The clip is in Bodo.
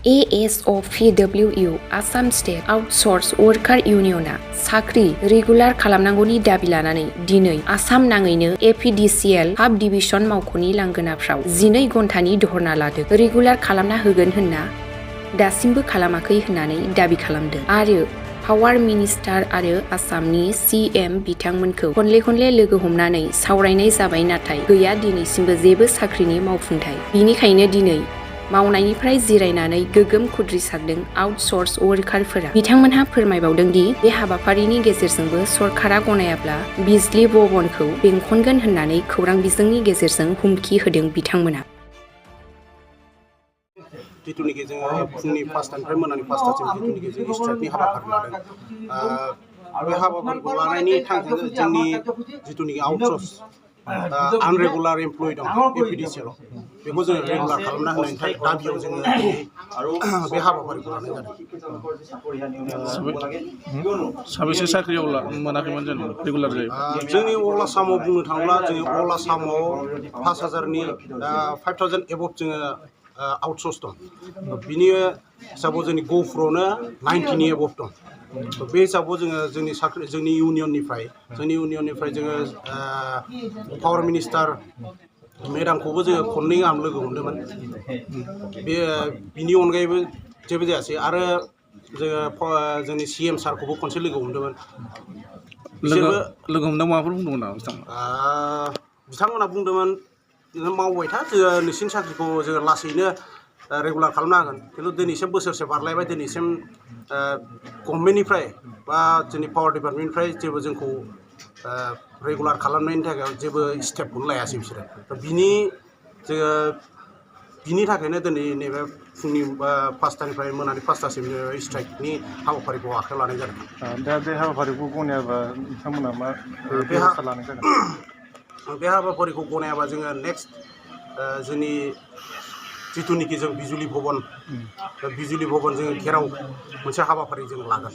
A.S.O.P.W.U आसाम स्टेट आउटसर्स वर्कार इउनियना साख्रि रेगुलार खालामनांगौनि दाबि लानानै दिनै आसाम नाङैनो APDCL साब डिभिजन मावख'नि लांगोनाफ्राव 12 घन्टानि धरना लादों। रेगुलार खालामना होगोन होनना दासिमबो खालामाखै होननानै दाबि खालामदों आरो पावार मिनिस्टार आरो आसामनि CM बिथांमोनखौ खनले लोगो हमनानै सावरायनाय जाबाय, नाथाय गैया दिनैसिमबो जेबो साख्रिनि मावफुंथाय। बिनिखायनो दिनै मावनायनिफ्राय जिरायनानै गोगोम खुद्रिसारदों आउटसर्स वर्कारफोरा। बिथांमोनहा फोरमायबावदों दि बे हाबाफारिनि गेजेरजोंबो सरकारा गनायाब्ला बिजली भवनखौ बेंखनगोन होननानै खौरां बिजोंनि गेजेरजों हुमखि होदों बिथांमोना। जिथुनिखि जोङो फुंनि 5टानिफ्राय मोनानि 5टासिम जिथुनिखि जों स्ट्राइकनि हाबाफारि लादों, बे हाबाफारिखौ लानायनि थांखिया जोंनि जिथुनिखि आउटसर्स आनरेगुलार एमप्लय दं APDCL बेखौ जोङो रेगुलार खालामना होनायनि दाबियाव जोङो बे हाबाफारिखौ लानाय जादों। साबेसे साख्रि मोनाखैमोन जेनेबा रेगुलार जायो? जोंनि अल आसामाव बुंनो थाङोब्ला जोंनि अल आसामाव 5,000नि 5,000 एबभ जोङो आउटसर्स दं। बिनि हिसाबाव जोंनि गफुरावनो 90नि एबभ दं। बे हिसाबाव जोङो जोंनि इउनियननिफ्राय जोङो पावार मिनिस्टार मेडामखौबो जोङो खननै गाहाम लोगो हमदोंमोन। बिनि अनगायैबो जेबो जायासै आरो जोङो जोंनि CM सारखौबो खनसे लोगो हमदोंमोन। लोगो हमदों माबाफोर बुंदोंमोन नामा बिथांमोना बुंदोंमोन मावबाय था, जोङो नोंसिनि साख्रिखौ जोङो लासैनो रेगुलार खालामना होगोन। खिन्थु दिनैसिम बोसोरसे बारलायबाय, दिनैसिम गभर्नमेन्टनिफ्राय बा जोंनि पावार डिपार्टमेन्टनिफ्राय जेबो जोंखौ रेगुलार खालामनायनि थाखाय जेबो स्टेपखौनो लायासै बिसोरो। बिनि थाखायनो दिनै नैबे फुंनि 5टानिफ्राय मोनानि 5टासिम स्ट्राइकनि हाबाफारिखौ आखायाव लानाय जादों। दा बे हाबाफारिखौ गनायाबा नोंथांमोना मा बेबस्था लानाय जागोन? बे हाबाफारिखौ गनायाबा जोङो नेक्स्ट जोंनि जिथुनिखि जों बिजुली भवन जोङो घेराव मोनसे हाबाफारि जों लागोन।